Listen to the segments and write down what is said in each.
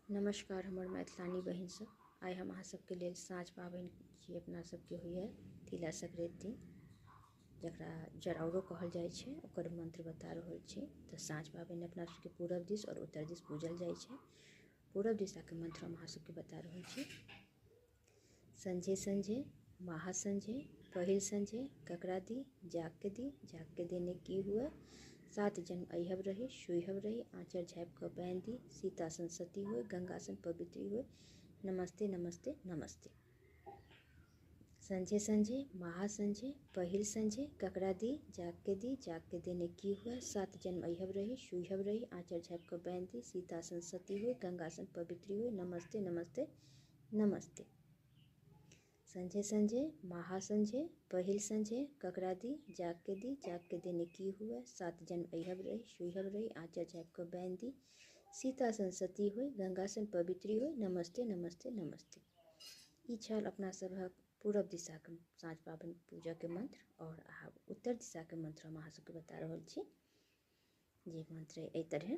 नमस्कार हमर मैथिलानी बहिन सब, आइ हम अहाँ सबके लेल साँझ पाबनि जे अपना सबके होइए तिला संक्रांति दिन, जकरा जराउरो कहल जाइ छै, ओकर मंत्र बता रहल छी। तऽ साँझ पाबनि अपना सबके पूरब दिस आओर उत्तर दिस पूजल जाइ छै। पूरब दिशाके मंत्र हम अहाँ सबके बता रहल छी। संझे संझे महा संझे पहिल संझे ककरा दी जाग के दी, जाग के देने की हुए, सात जन्म अहब रही सुहब रही, आँचर झाँपि कऽ बान्हि दी, सीता सन सती होय, गंगा सन पवित्री होय, नमस्ते नमस्ते नमस्ते। संझे संझे महा संझे पहिल संझे ककरा दी जाग के दी, जाग के देने की हुए, सात जन्म अहब रही सुहब रही, आँचर झाँपि कऽ बान्हि दी, सीता सन सती होय, गंगा सन पवित्री होय, नमस्ते नमस्ते नमस्ते। संझे संझे महा संझे पहिल संझे ककरा दी जाग के दी, जाग के देने की हुए, सात जन्म अहब रही सुहब रही, आँचर झाँपि कऽ बान्हि दी, सीता सन सती होय, गंगा सन पवित्री होय, नमस्ते नमस्ते नमस्ते। ई छल अपना सभक पूरब दिशाके साँझ पाबनि पूजाके मंत्र। और आब उत्तर दिशाके मंत्र हम अहाँ सबके बता रहल छी, जे मंत्र एहि तरहे।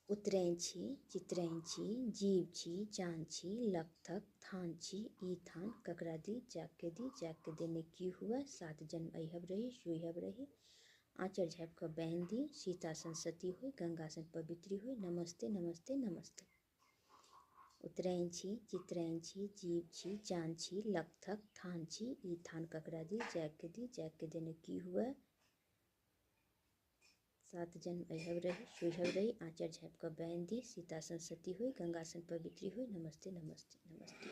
उतरैन छी चितरैन छी जीव छी चान छी लखथक थान छी, ई थान ककरा दी जाग के दी, जाग के देने की हुए, सात जन्म अहब रही सुहब रही, आँचर झाँपि कऽ बान्हि दी, सीता सन सती होय, गंगा सन पवित्री होय, नमस्ते नमस्ते नमस्ते। उतरैन छी चितरैन छी जीव छी चान छी लखथक थान छी, ई थान ककरा दी जाग के दी, जाग के देने की हुए, सात जन्म अहब रही सुहब रही, आँचर झाँपि कऽ बान्हि दी, सीता सन सती होय, गंगा सन पवित्री होय, नमस्ते नमस्ते नमस्ते।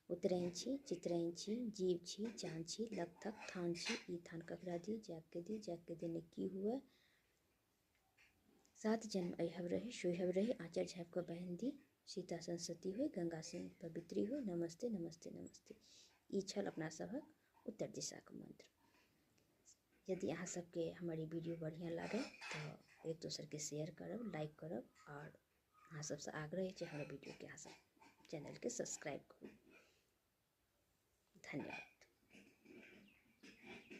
उतरैन छी चितरैन छी जीव छी चान छी लखथक थान छी, ई थान ककरा दी जाग के दी, जाग के देने की हुए, सात जन्म अहब रही सुहब रही, आँचर झाँपि कऽ बान्हि दी, सीता सन सती होय, गंगा सन पवित्री होय, नमस्ते नमस्ते नमस्ते। ई छल अपना सभक उत्तर दिशाके मंत्र। यदि अहाँ सबके हमर ई वीडियो बढ़िआँ लागल तऽ एक दोसरके शेयर करब, लाइक करब, आओर अहाँ सबसँ आग्रह अछि हमर वीडियोके अहाँ सब चैनलके सब्सक्राइब करू। धन्यवाद।